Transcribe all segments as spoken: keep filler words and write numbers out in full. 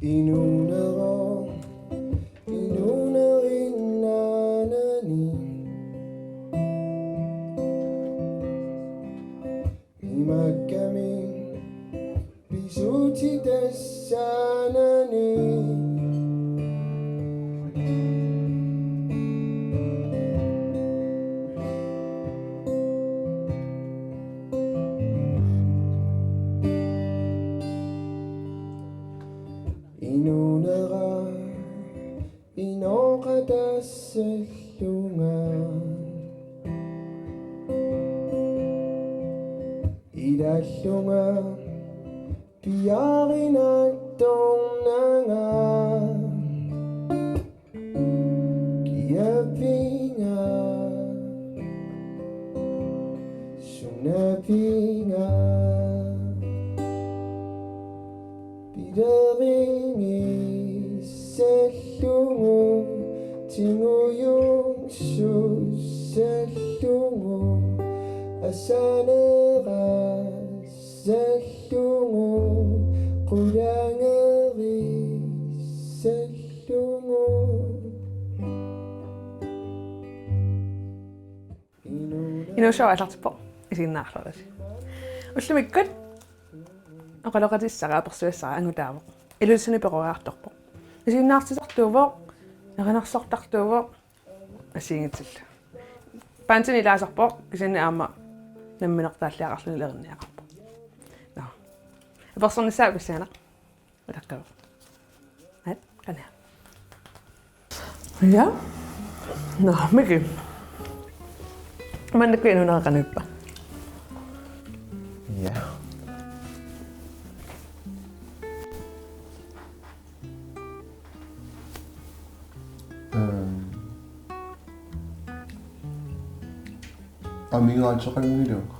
Inuunera, inuunerinnaanani. Imakkami pisuutitassaanani. Inuunera inooqatassallunga. Ilallunga piarinartornanga. Kiavinga, sunavinga, pileringissallungu, tingujungsussallungu, asaneqassallungu, qulangerissallungu. Inuushow aallartippoq, isiginnaarluarisi. Ullumikkut oqaloqatissara apersugassara angutaavoq. Ilulissani peroriartorpoq. Isiginnaartitsisartuuvoq, erinarsortartuuvoq, assigiinngitsillugu. Pantsini ilaasarpoq, kisianni aamma namminertaalliaqarluni ilerinniaqarpoq. Nå. Apersornissaa pissanganaq. Utaqqavoq. At, qania. Ja. Nå, Miki. Maannakkut inuunera qanoq ippa? Ja. Øhm. Amigaateqanngilanga.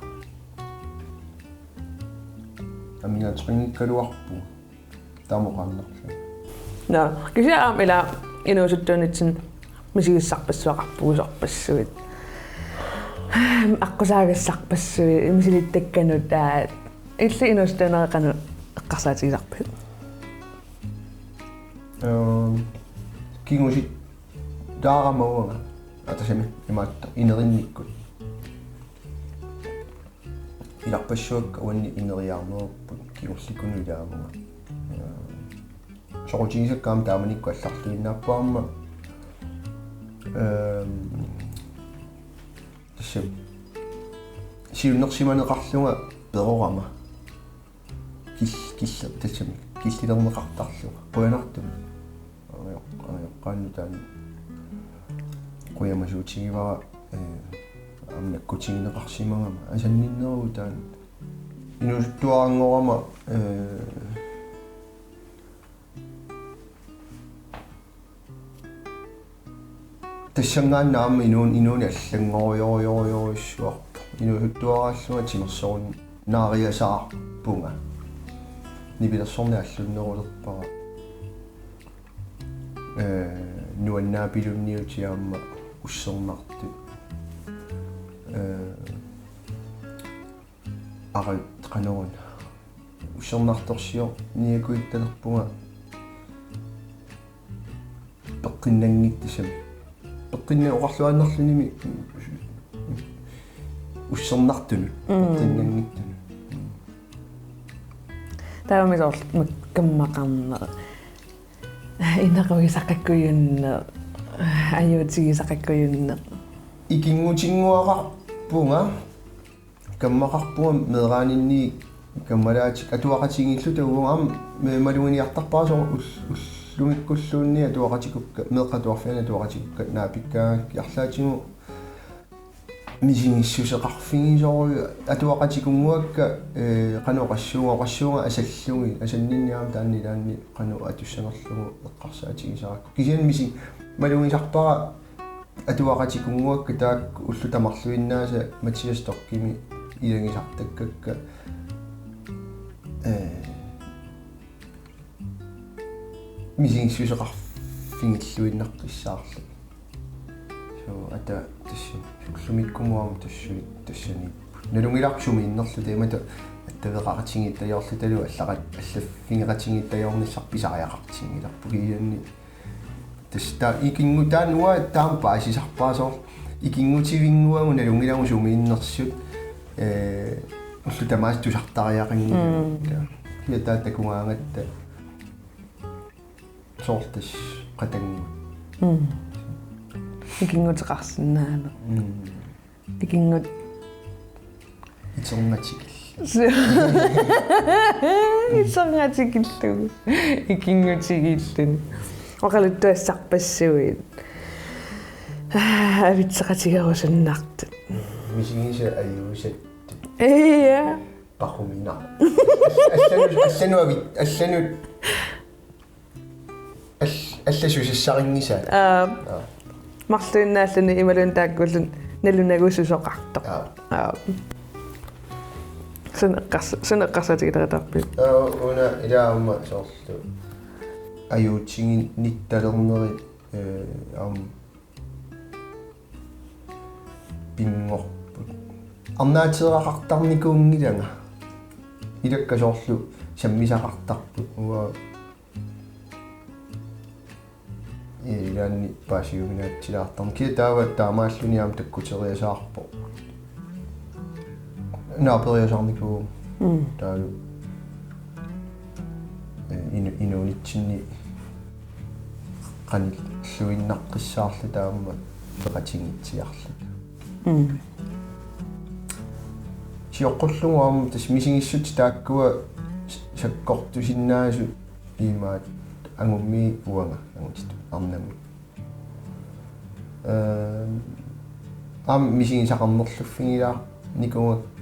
Amigaateqanngikkaluarpunga. Tamoqannarlu. Nå, kisianni aamma ila inuusuttuunitsinni misigissarpassuaqarpugut sorpassuit. Aqqusaagassarpassuit, misilittakkanut taava. Illit inuusuttuunera qanoq eqqarsaatigisarpigit? Øhm, kingusittaarama uanga. Atasami imaattoq inerinnikkut. Ilarpassuakka uanni ineriarnerupput kingullikkunut ilaavunga. Øhm, soqutigisakka aamma taamanikkut allarluinnaapput aamma. Øhm, tassa siunnersimaneqarlunga perorama. Kil-, killer-, tassami, killilerneqartarlunga. Qujanartumik. Ajoq-, ajoqqaannut taanna qujamasuutigivara, eh, aamma nakkutigineqarsimagama. Asanninneruvoq taanna. Inuusuttuaranngorama, eh, tassanngaannaq aamma inuun-, inuuneq allanngorujorujorujussuarpoq. Inuusuttuaraallunga timersorunnaariasaarpunga. Nipilersorneq allunnerulerpara. Eh, nuannaapilunniutit aamma ussernartut. Eh, Arit qanoruna. Ussernartorsiorniakuittalerpunga peqqinnanngitsoq tassami. Peqqinna-, oqarluinnarlunimi ussernartunut. Mm. Peqqinnanngitsunut. Taavami soorlu kammaqarneq. Inerugisaqakkujunneq. Ajuutigisaqakkujunneq. Ikinngutinnguaqarpunga. Kammaqarpunga meeraaninni kammalaatikka atuaqatigiilluta uagut aamma me-, maluginiartarpara soorlu ull-, ullumikkulluunniit atuaqatikukka, meeqqat atuarfianni atuaqatikukka naapikkaangakkit arlaatigut misigissuseqarfigisorujuk atuaqatikunnguakka, eh, qanoq oqassuunga, oqassuunga asallugit, asanninni aamma taanna ilaanni qanoq atussanerlugu eqqarsaatigisarakku. Kisianni misi-, malugisarpara atuaqatikunnguakka taakku ullut tamarluinnaasa Mathias Storchimi ilagisartakkakka, eh, misigissuseqarfigilluinnaqqissaarlugit. So, ata tassa ullumikkumut aamma tassuit tassaniipput. Nalunngilarput sumiinnerluta imaattoq attaveqaqatigiittajorlutalu allaqat-, allaffigeqatigiittajornissaq pisariaqartigilerpoq kisianni. Tassa ikinngutaanua taama paasisarpaa soorlu ikinngutivinnguagut nalunngilagut sumiinnersut, ee, ullut tamaasa tusartariaqanngilagut. Mm. Kiataa takugaangatta soorlu tassa qatanngut. Mm. Ikinnguteqarsinnaaneq. Mm. Ikinngut- Isernatikil. Isernatikillugu. Ikinngutigiilluni. Oqaluttuassarpassuit. Aa, avitseqatigerusunnartut. Misigisat ajuusattut. Ja. Paquminaq. Allanut, allanut avit-, allanut Al-, alla susassarinngisaat. Aa. Aa. Marluinnaalluni imaluunniit taakkuulluni nalunagu susoqartoq. Aa. Aa. Suna eqqars-, suna eqqarsaatigileruttorpiuk? Aa, una ilaa aamma soorlu ajuutiginnittalernerit, ee, aamma pinngorput. Arnaateeraqartarnikuunngilanga. Ilakka soorlu sammisaqartarput. Uanga ilaanni paasiuminaatsilaartarneq. Kia taava taamaalluni aamma takkuteriasaarpoq. Naaperiasaarnikuuvoq. Mm. Taavalu, ee, inu-, inuunitsinni qanilluinnaqqissaarluta aamma peqatigiitsiarluta. Mm. Sioqqullugu aamma tassa misigissutsit taakkua s-, sakkortusinnaasut imaattoq angummi uanga angutitut arnamut. Ee, aamma misigisaqarnerluffigilaarnikuugakku.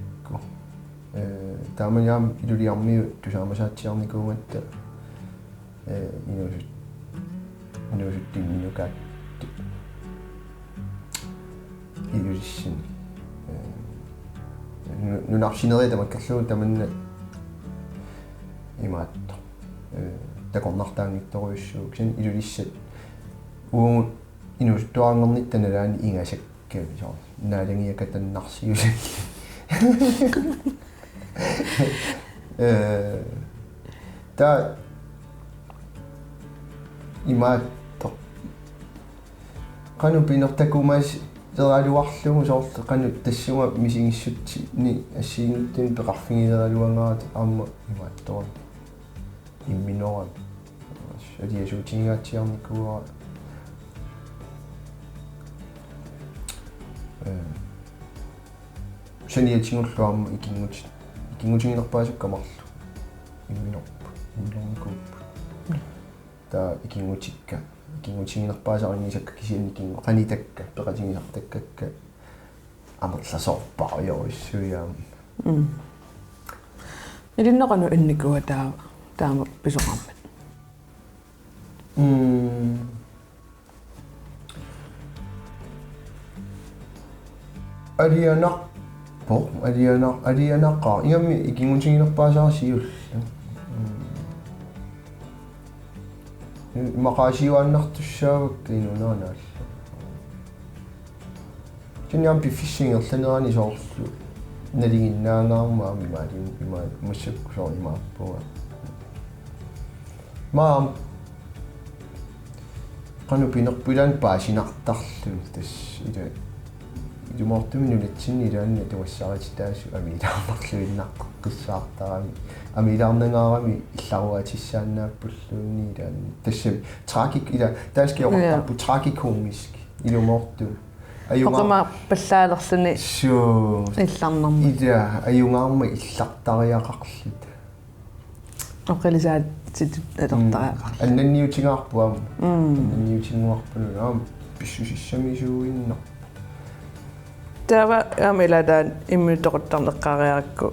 Ee, taamani aamma Ilulissarmiut tusaamasaatsiarnikuugatta, ee, inuusut-, inuusuttunik imminukaattut Ilulissani. Ee, nu-, nunarput sineriak tamakkerlugu tamanna imaattoq. Ee, takornartaanngitsorujussuuvoq. Kisianni Ilulissat uagut inuusuttuarannguarnitta nalaani ingasakka soorlu naalagiakatannarsiusallit. Ee, taava imaattoq. Qanoq pineq takumaaseraluarlugu soorlu qanoq tassunga misigissutsinik assigiinngitsunik peqarfigileraluarpara aamma imaattoq. Imminorami. Aliasuutigingaatsiarnikuuara. Ee, saniatigullu aamma ikinnguti-, ikinngutiginerpaasakka marluk. Imminorput, imminornikuupput. Taava ikinngutikka, ikinngutiginerpaasarinngisakka kisianni ikinngu-, qanitakka, peqatigisartakkakka amerlasoorpassuit aamma. Mm. Ilinnut qanoq innikuua taava, taama pisoqarmat? Mm. Alianarpoq, aliana-, alianaqaaq. Ingammik ikinngutiginerpaasara siulleq. Mm. Maqaasiuaannartussaavakka inuuneranaallu. Kisianni aamma piffissap ingerlanerani soorlu nalinginnaangaarmat aamma imaaliim-, ima-, massakkut soorlu imaappunga. Maam qanoq pinerpoq ilaanni paasinartarluni tassa ila ilumoortumik nunatsinni ilaanni atugassarititaasut amiilaarnarluinnaqqissaartaramik amiilaarnangaarami illaruaatissaannaappulluunniit ilaanni. Tassami tragik-, ila danskit oqartarput tragikomisk ilumoortumik. Ajunga-, oqimaappallaalerluni suu. Illarnermut. Ila, ajungaarmat illartariaqarluta. Oqilisaatitut atortariaqarluta. Mm. Annanniutigaarput aamma. Mm. Annanniutinnguarput aamma pissusissamisuuinnarpoq. Taava aamma ilaat imminut toquttarneq eqqaariarakku.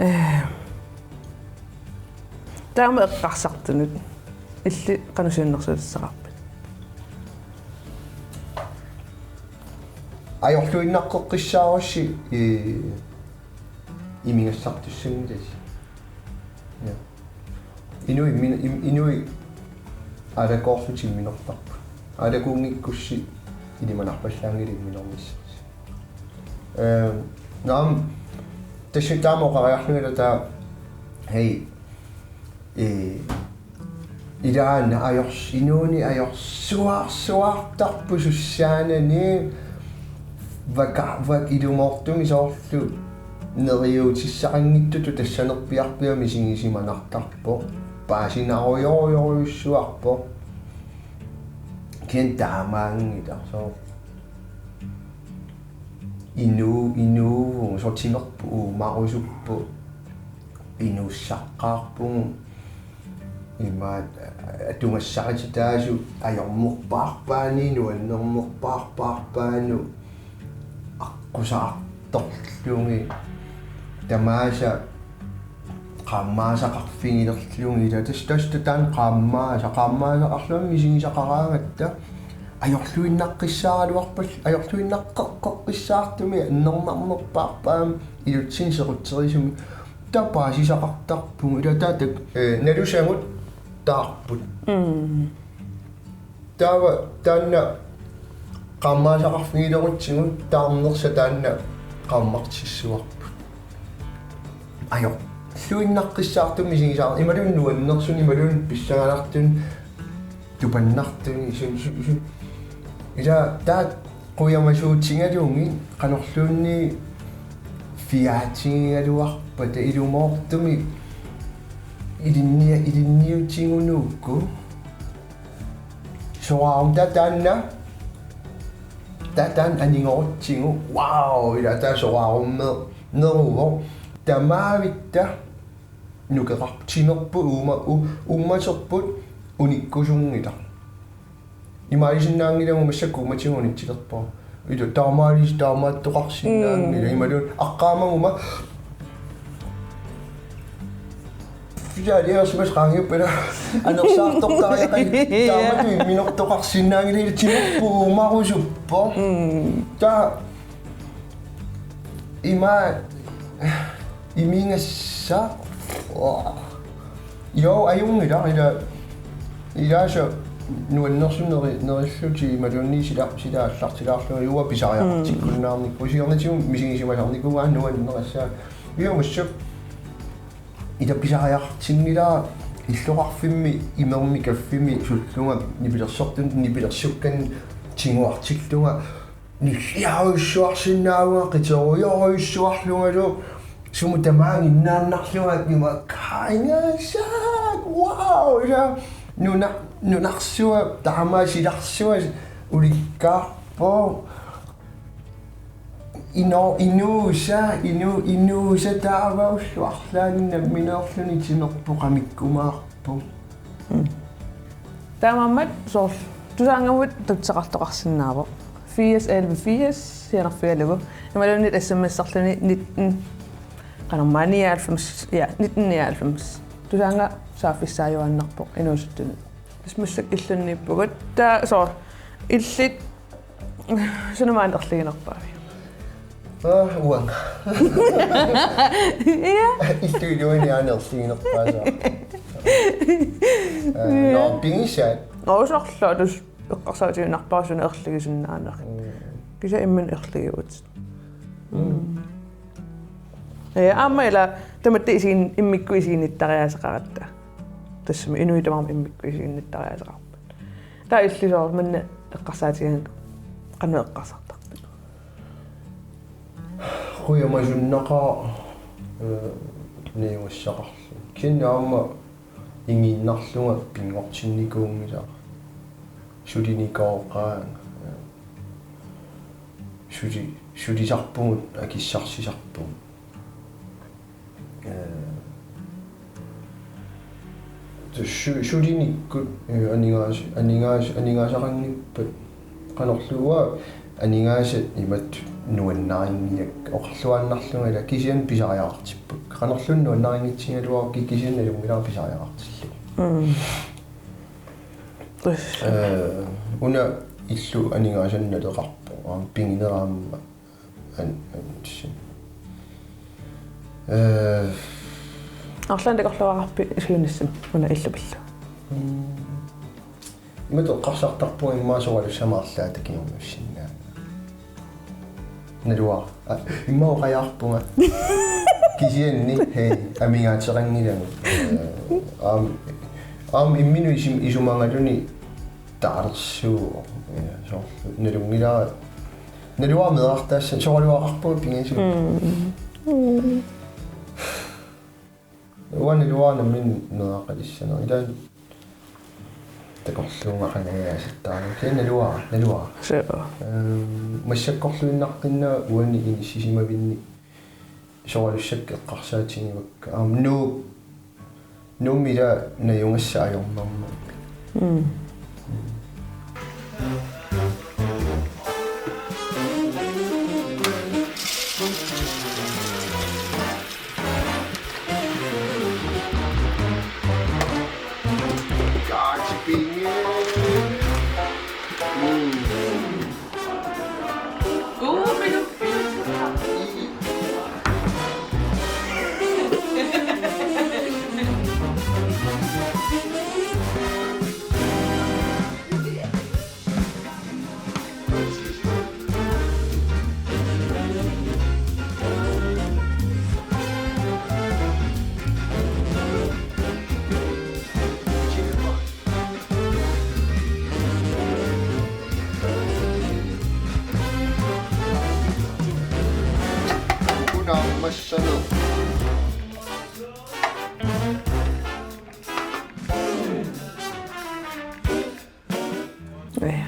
Ee. Taama eqqarsartunut. Illit qanoq siunnersuutassaqarpit? Ajorluinnaqqeqqissaarussi, ee, imigassartussanngilasi. Ja. Inuit min-, im-, inuit aalakoorlutik imminortarput. Aalakoorngikkutsi ilimanarpallaanngilaq imminornissarsi. Ee, naam Tassa taama oqariarlunga taava, hej, ee, ilaanni ajors-, inuuneq ajorsuarsuartarpoq sussaanani, vaka-, vak-, ilumoortumik soorlu neriuutissaqanngitsutut tassanerpiarpiaq misigisimanartarpoq. Paasinarujorujorujussuarpoq. Kisianni taamaanngilaq soorlu. Inuu-, inuuvunga, soorlu timerput uumarusuppoq, inuussaqqaarpugut, imaattoq atugassaqartitaasut ajornerpaarpaannut, nuannernerpaarpaannut, aqqusaartorlugit, tamaasa qaammaasaqarfigilerlugit, ila tassa, tassa taanna qaammaasa-, qaammaasaqarlunga misigisaqaraangatta, ajorluinnaqqissaaraluarpat-, ajorluinnaqqeqqissaartumik annernarnerpaarpaamik ilutsinni sequtserisumik, taava paasisaqartarpugut, ila taava tak-, ee, nalusagut taarput. Mm. Taava taanna qaammaasaqarfigilerutsigu taarnersaq taanna qaammartissuarput. Ajorluinnaqqissaartumik misigisaar-, imaluunniit nuannersunik, imaluunniit pissanganartunik, tupannartunik, sun, sun, sun. Ila taava qujamasuutigalugit, qanorluunniit fiaatigigaluarpata, ilumoortumik ilinnia-, ilinniutigunukku. Soraaruma taava taanna, taava taanna anigutsigu, wow, ila taava soraarummeeq neruvoq, tamaavitta nukeqarpoq, timerput uuma-, u-, uumaterput unikkusunngilaq. Imaalisinnaanngilagut massakkut uumatigut unitsilerpara. Ila taamaalis-, taamaattoqarsinnaanngilaq. Mm. Imaluunniit aqqaamaguma Pisiariarsimas qaangiuppara anersaartortariaqarpoq, taamatut imminortoqarsinnaanngilaq, ila timerput uumarusuppoq. Mm. Taava ima imigassaq. Jo, ajunngilaq, ila, ilaasa nuannersunik neri-, nerillutik imaluunniit sila, sila aallartilaarlunga, uanga pisariaqartikkunnaarnikuuvoq, siornatigut misigisimasarnikuuara nuannerissaa. Uanga massakkut ila pisariaqartinngilara illoqarfimmi imermik kaffimmi sullunga nipilersortunut nipilersukkannik tiguartillunga, nilliarujussuarsinnaavunga, qiterujorujussuarlungalu, sumut tamaanngiinnaannarlunga, ima kaingasaak, wow, ila nuna-, nunarsuaq taamaasilaarsuaq ulikkaarpoq. Ino-, inuusa, inu-, inuusa taava ullut arlaanni nammineerluni timerput qamikkumaarpoq. Mm. Taamaammat soorlu Tusaanngamut tutseqartoqarsinnaavoq. Firs elleve firs sianerfigalugu. Imaluunniit S M S-erluni nitten, qanormaa, nioghalvfems, ja, nitten nioghalvfems. Tusaannga saaffissaajuaannarpoq inuusuttunut. Tassa massakkut illunniippugut. Taava soorlu illit suna maani erliginerpaaviuk? Aa, uanga. Ja. Illup iluani aana erliginerpaasara. Aa, ja. Nå, pigisaat. Nå, soorlu tassa eqqarsaatigiinnarpara suna erligisinnaanerit. Mm. Kisianni imminut erligivutit. Mm. Ja, aamma ila tamatta isiin-, immikkut isiginnittariaaseqaratta. Tassami inuit tamarmik immikkut isiginnittariaaseqarput. Taava illit soorlu maanna eqqarsaatigaangat qanoq eqqarsartarpit? Qujamasunnaqaaq, ee, niuassaqarluni. Kisianni aamma ingiinnarlunga pinngortinnikuunngilara. Sulinikooqaanga. Suli-, sulisarpugut, akissarsisarpugut. Ee, su-, sulinikkut, ee, aningaas-, aningaas-, aningaasaqanngippat qanorluunniit aningaasat imatut nuannarinngilaat oqarluaannarlunga ila kisianni pisariaqartippakka. Qanorluunniit nuannarinngitsuugaluarukku kisianni nalunngilara pisariaqartillugu. Mm. Tassa. Ee, una illu aningaasanik naleqarpoq. Aamma piginera aamma an-, an-, sin. Ee. Arlaannik takorluugaqarpit siunissami una illu pillugu? Mm. Imatut eqqarsartarpunga immaqa soralussama arlaata kingornussinnaanngilaq. Naluara. Aa, immaqa oqajaarpunga. Kisianni, hej, amigaateqanngilagut. Eh, aam-, aamma imminut isum-, isumagaluni taalersuuvoq. Ja, soorlu nalunngilara, naluara meerartaassaaq, soraluaqarpunga pingasut. Mm. Mm. Uanga naluara nammineq meeraqalissanersoq. Ilaanni takorluugaqangajaasittaarami. Kisianni naluara, naluara. Suu. Ehm, massakkorluinnartinnagu uani inissisimavinni soralussakka eqqarsaatigivakka. Aamma Nuuk, Nuummi ila najugassaq ajornarmat. Mm. Ja.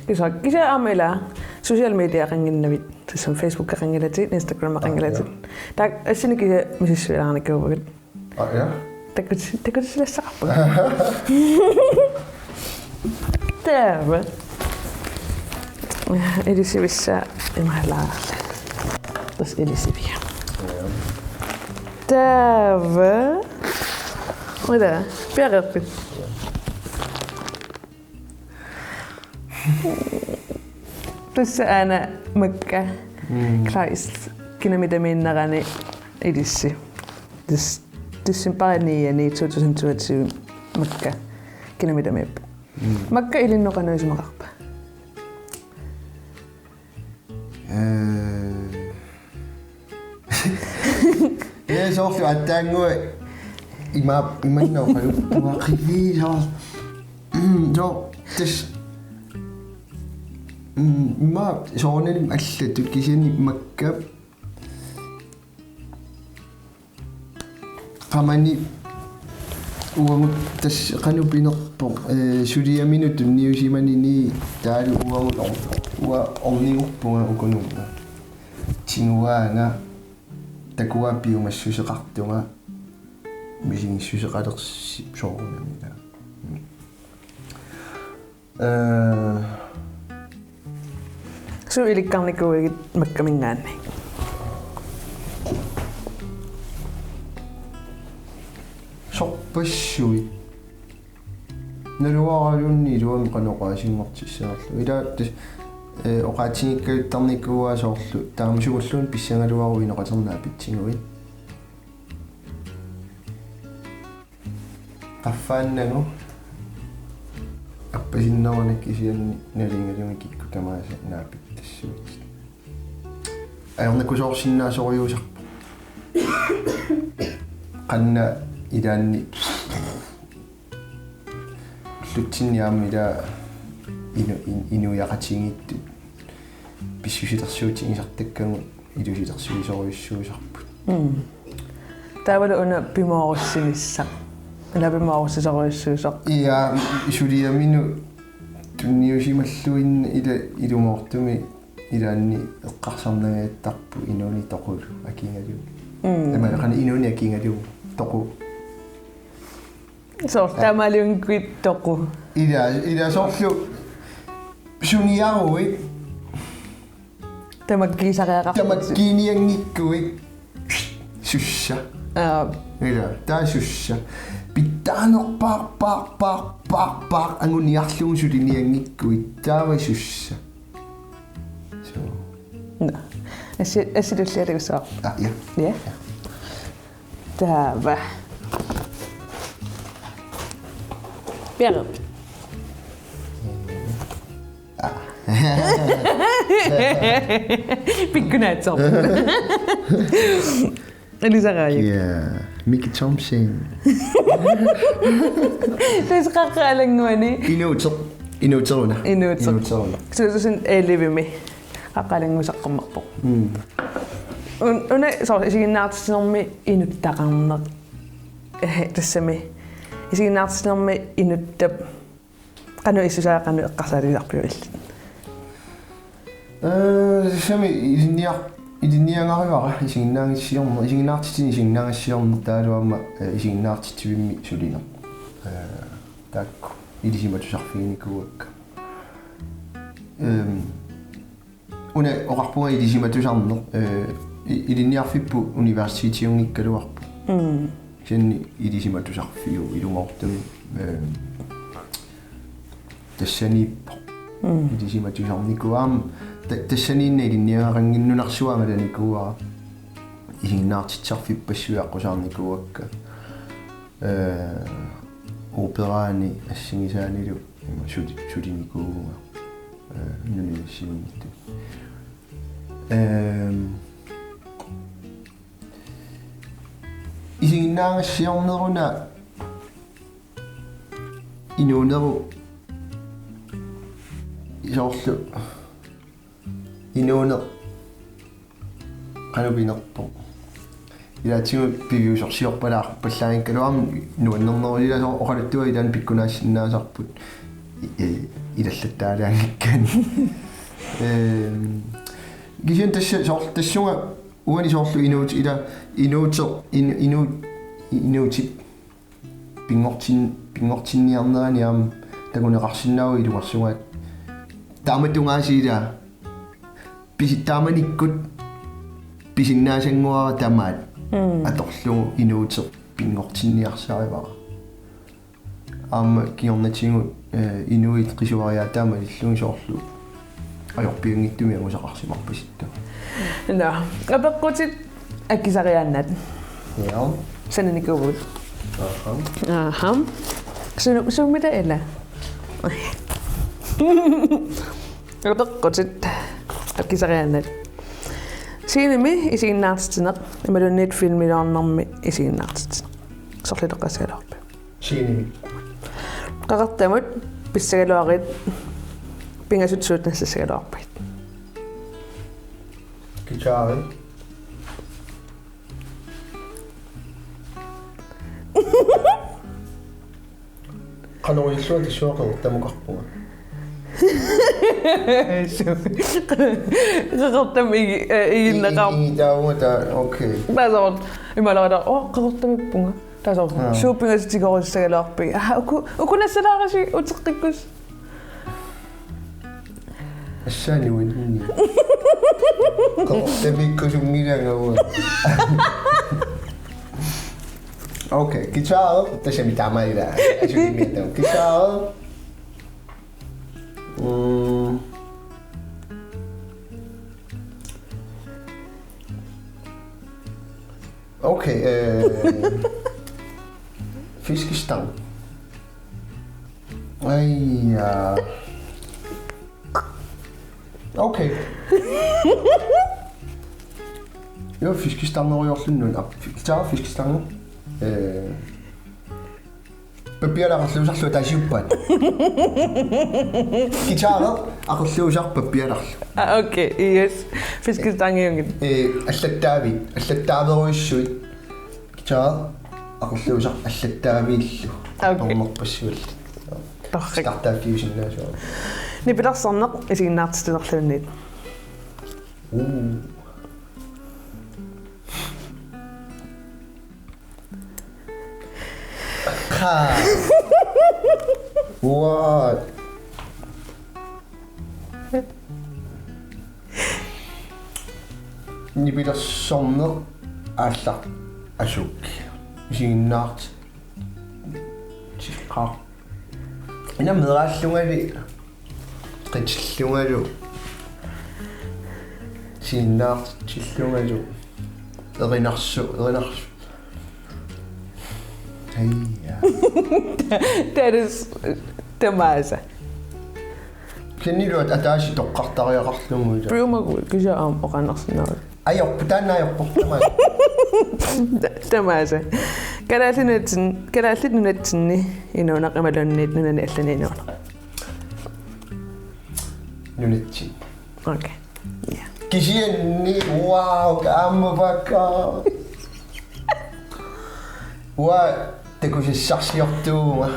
Kisianni, kisianni aamma ila social mediaqannginnavit, tassami Facebookeqanngilatit, Instagrameqanngilatit. Aa, ja. Taakku assinik kisianni misissuilaarnikuuvugut. Aa, ja. Takuti-, takutilaassavarput. Taava. Ilisivissaa imaalaarluni. Tassa ilisivia. Ja. Taava. Ila, piareerpit? Tassa aana Makka. Mm. Kleist. Kinamitamiinnerani ilissi. Tassa, tassa decembarip niende to tusind toogtyve Makka. Kinamitamiippoq. Mm. Makka ilinnut qanoq isumaqarpa? Eh. Ja, soorlu aatsaannguaq ima-, imanna oqaluppunga qivii soor-. Mm, so, tassa. Mm, ima soorunalimi allatut kisianni Makka. Qamani uagut tassa qanoq pinerpoq, eh, suliaminut tunniusimanini taavalu uagut or-, uanga ornigorpunga ukununnga. Tiguaanga takuaa piumassuseqartunga misigissuseqalersippoq soorunami. Eh, suut ilikkarnikuuigit Makkaminngaanniit? Sorpassuit. Naluaraluunniit iluamik qanoq oqaasinngortissanerlugu. Ila tassa, eh, oqaatigikkaluttarnikuuaa soorlu taamatut sumulluunniit pissagaluaruit inoqaterneq apitsiguit. Qaffaannagu appasinneruna kisianni nalingalugit kikkut tamaasa naapittassuutit. Ajornakusoorsinnaasorujussuusarpoq. Qanna ilaanni ullutsinni aamma ila inu-, in-, inuiaqatigiittut pissusilersuutigisartakkagut ilusilersuisorujussuusarput. Mm. Taavalu una pimoorussinissaq. Ila pimoorussisorujussuusoq. Ja, suliaminut tunniusimalluinnaq ila ilumoortumik ilaanni eqqarsarnangajattarpoq inuuneq toqulu akigalugu. Mm. Ima qanoq inuuneq akigalugu toqu. Soorlu taamaaliunngikkuit toqu. Ila, ila soorlu suniaruit. Tamakkiisariaqarputit. Tamakkiinianngikkuit sussa. Aa. Ila, taava sussa. Pitsaanerpaaq, paaq, paaq, paaq, paaq, anguniarlugu sulinianngikkuit. Taava sussa. Suu. Nå. Assi-, assi tullia takussavarput. Aa, ja. Ja. Taava. Piareerpit? Pikkunaatsoq. Ilisaraajuk. Ja, Miki Thomsen. Tassa Qaqqat Alannguani. Inuuteq. Inuuteruna. Inuuteq. Inuuteruna. Suususin elevimi. Qaqqat Alanngut saqqummerpoq. Mm. Un-, una soorlu isiginnaartitsinermi inuttaqarneq. Eh, tassami. Isiginnaartitsinermi inuttap qanoq issusaa, qanoq eqqarsaatigisarpiuk illit? Eh, tassami ilinniar-, ilinniagarivara isiginnaagassiorneq, isiginnaartitsineq isiginnaagassiorneq taavalu aamma, eh, isiginnaartitsivimmi sulineq. Eh, taakku ilisimatusarfiginikuuakka. Ehm, una oqarpunga ilisimatusarneq, eh, i-, ilinniarfipput universitetiunngikkaluarpoq. Mm. Kisianni ilisimatusarfiuvoq ilumoortumik, eh, tassaniippoq. Mm. Ilisimatusarnikuuara aamma ta-, tassaniinneq ilinniagaqannginnama nunarsuaq angalanikuuara isiginnaartitsisarfippassuit aqqusaarnikuuakka. Eh, operaani assigisaanilu ima suli-, sulinikuuvunga. Eh, nunarsuarmiittut. Ehm, isiginnaagassiorneruna inuunerup soorlu inuuneq qanoq pinerpoq. Ilaatigut piviusorsiorpalaarpallaanngikkaluarmat nuannernerulersoq oqaluttuaq ilaanni pikkunaassinnaasarput i-, i-, ilallattaalaanngikkaanni. Ehm, kisianni tassa soorlu tassunga uani soorlu inuut-, ila inuuteq in-, inuut-, inuutip pinngortin-, pinngortinniarnerani aamma takuneqarsinnaavoq ilungersungaat. Taamatungaasiit ila pisi-, taamanikkut pisinnaasannguara tamaat. Mm. Atorlugu inuuteq pinngortinniarsarivara. Aamma kingornatigut, eh, inuit qisuariaataat malillugit soorlu ajorpianngitsumik angusaqarsimarpasippoq. Nå, apeqqutit akisariaannaat. Ja. Sananikuuvugut. Aha. Aha. Sunu-, suumita ila? Apeqqutit akisariaannaat. Scenemi isiginnaartitsineq, imaluunniit filmiluarnermi isiginnaartitsineq. Sorleqassagaluarpa? Scenemi. Qeqertamut pissagaluarit, pingasut suut nassassagaluarpigit? Guitari. Qanoq ilillugu tassunga qeqertamukarpunga? Qeqertamut igi-, eh, iginnaqaar-. I-, i-, i-, taavunga taa, okay. Taava soorlu, imaluunniit, oh, qeqertamippunga. Taava soorlu, aa, suut pingasut tigorusussagaluarpigit? Aha, uku, uku nassalaarisi uteqqikkussat. Assani uinni. Qeqertamikkusunngilanga uanga. Okay, guitar, tassami taamaaliga. Asuli miata. Guitar. Mm. Okay, eh, fiskestang. Ai, ja. Okay. Jo, fiskestangerujoorluni una. Ap-, fi-, guitar, fiskestange. Eh, pappiala aqerluusarlu ataasiuppaat. Guitar aqerluusarpoq pappialarlu. Ah, okay, yes. Fiskestangiunngilaq. Eh, allattaavit, allattaaverujussuit. Guitar aqerluusarpoq allattaaviillu. Okay. Tornerpassuillu. Torrak. Startaaffiusinnaasuara. Nipilersorneq isiginnaartitsinerluunniit. Uu. Qa. What? Nipilersorneq aallartippoq. Isiginnaartitsisarpara. Ina meeraallungali, qitillungalu, isiginnaartitsillungalu, erinarsu-, erinarsu-. Aija. That is tamaasa. Taniluat ataaseq toqqartariaqarlugu. Piumagu kisianni aamma oqaannarsinnaavat. Ajorpoq, taanna ajorpoq, tamaasa. Tamaasa. Kalaallit Nunatsinni, Kalaallit Nunatsinni inuuneq imaluunniit nunani allani inuuneq? Nunatsinni. Okay. Ja. Kisianni, wow, aamma pakka. Uanga takusassarsiortuuvunga.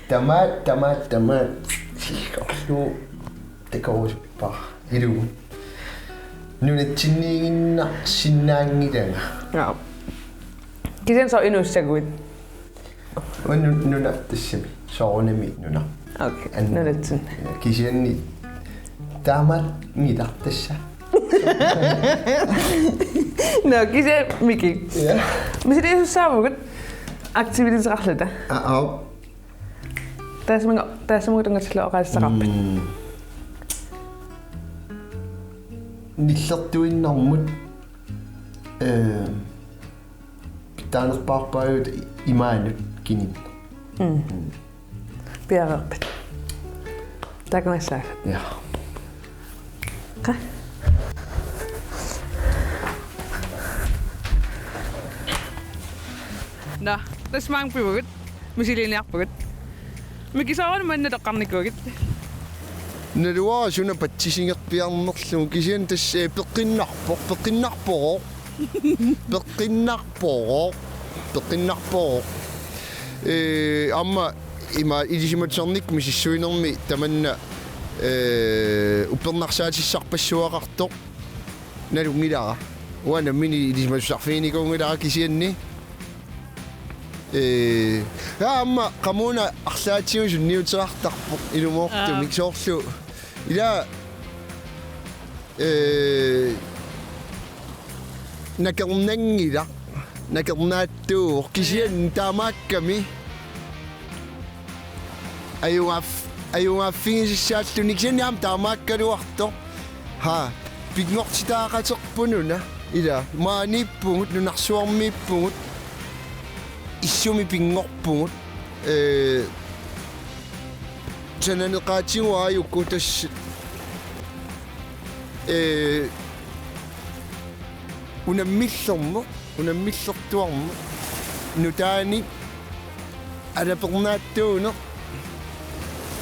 Tamaat, tamaat, tamaat. Sikorlu takorusuppara. Ilugu. Nunatsinniiginnarsinnaanngilanga. Jaa. Kisianni soorlu inuussaguit? Uanga nu-, nunarput tassami. Soorunami nunarput. Okay, an-, nunatsinni. Kisianni taamaanngilaq tassa. Nå, kisianni Miki. Ja. Misiliisussaavugut aktiviteteqarluta. Aa, aap. Taassuma-, taassumagut tunngatillugu oqaaseqarpat? Mm. Nillertuinnarmut, eh, taanerpaarpaagut imaanut kininneq. Mm. Mm. Piareerpat? Takumassaagut. Ja. Qa? Nå, tassa maanga pivugut. Misiliiniarpugut. Miki, soorunami manna toqqarnikuugit? Naluara suna patsisigerpiarnerlugu, kisianni tassa, eh, peqqinnarpoq, peqqinnarpoq. Peqqinnarpoq. Peqqinnarpoq. Eh, aamma ima ilisimatusarnikkut misissuinermi tamanna, eh, uppernarsaatissarpassuaqartoq nalunngilara. Uanga nammineq ilisimatusarfiginikuunngilara kisianni. Eh, aamma qamuuna arlaatigut sunniuteqartarpoq ilumoortumik. Aa. Soorlu ila, eh, nakernanngilaq, nakernaattuuvoq, kisianni taamaakkami ajugaaf-, ajugaaffigisassaalluni, kisianni aamma taamaakkaluartoq. Ha, pinngortitaaqaterput una. Ila, maaniippugut, nunarsuarmiippugut. Issumi pinngorpugut. Eh, sananeqaatigut aajuku tassa, eh, unammillerneq, unammillertuarneq, nutaanik alapernaattuuneq,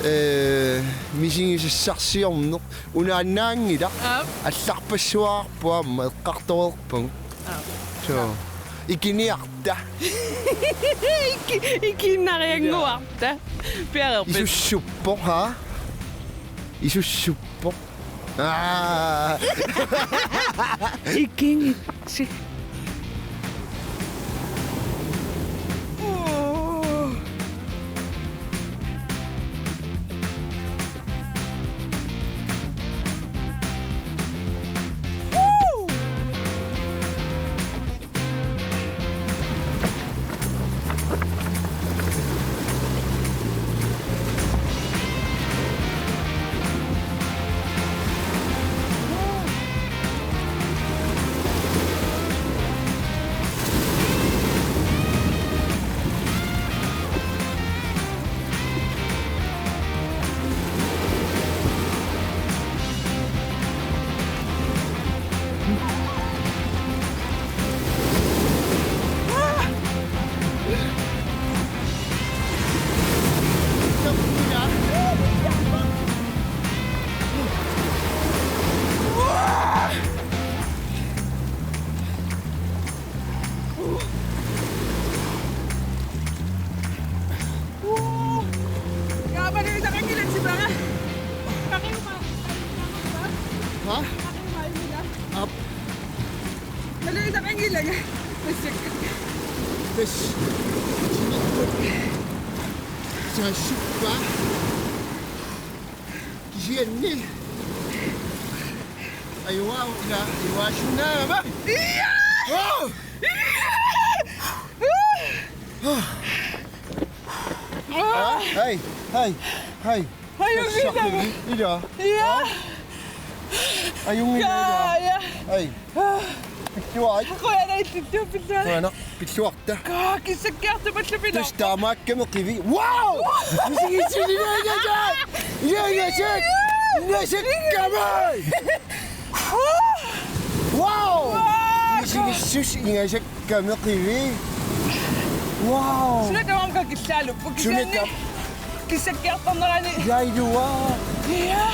eh, misigisassarsiorneq, unaannaanngilaq. Aap. Allarpassuararpoq aamma eqqartoreerpagut. Aap. So. Ikiniarta. Iki-, ikiinnariannguarta. Piareerpit? Isussuppoq, ha? Isussuppoq. Aa. Ikinngi-, si. Uu. Yaa, malugisaqanngilanga sipaga. Paqiuma. Ha? Paqiuma imila. Aap. Malugisaqanngilanga. Massakkut. Tassa. Saassuppa. Kisianni. Ajuaa, ila, ajuaassinnaagama. Ija! Oh! Ija! Ah, hej, hej, hej. Hej, Ulrika. Ila. Ja. Hej, Ulrika, ila. Ja, ja. Hej. Pilluarit. Qujanaq illillu pilluarit. Qujanaq, pilluarta. Kaa, kissakkiartumallapilaa. Tassa taamaakkami qivi. Wow! Misigitsinilaagaa! Ilaagasat! Ingasakkami! Wow! Wow! Misigissuseq ingasakkami qivi. Wow! Suna tamarmi kakillaaluppoq. Suna kisianni tam- kissakkiartornerani. Jaa, ilua. Ja.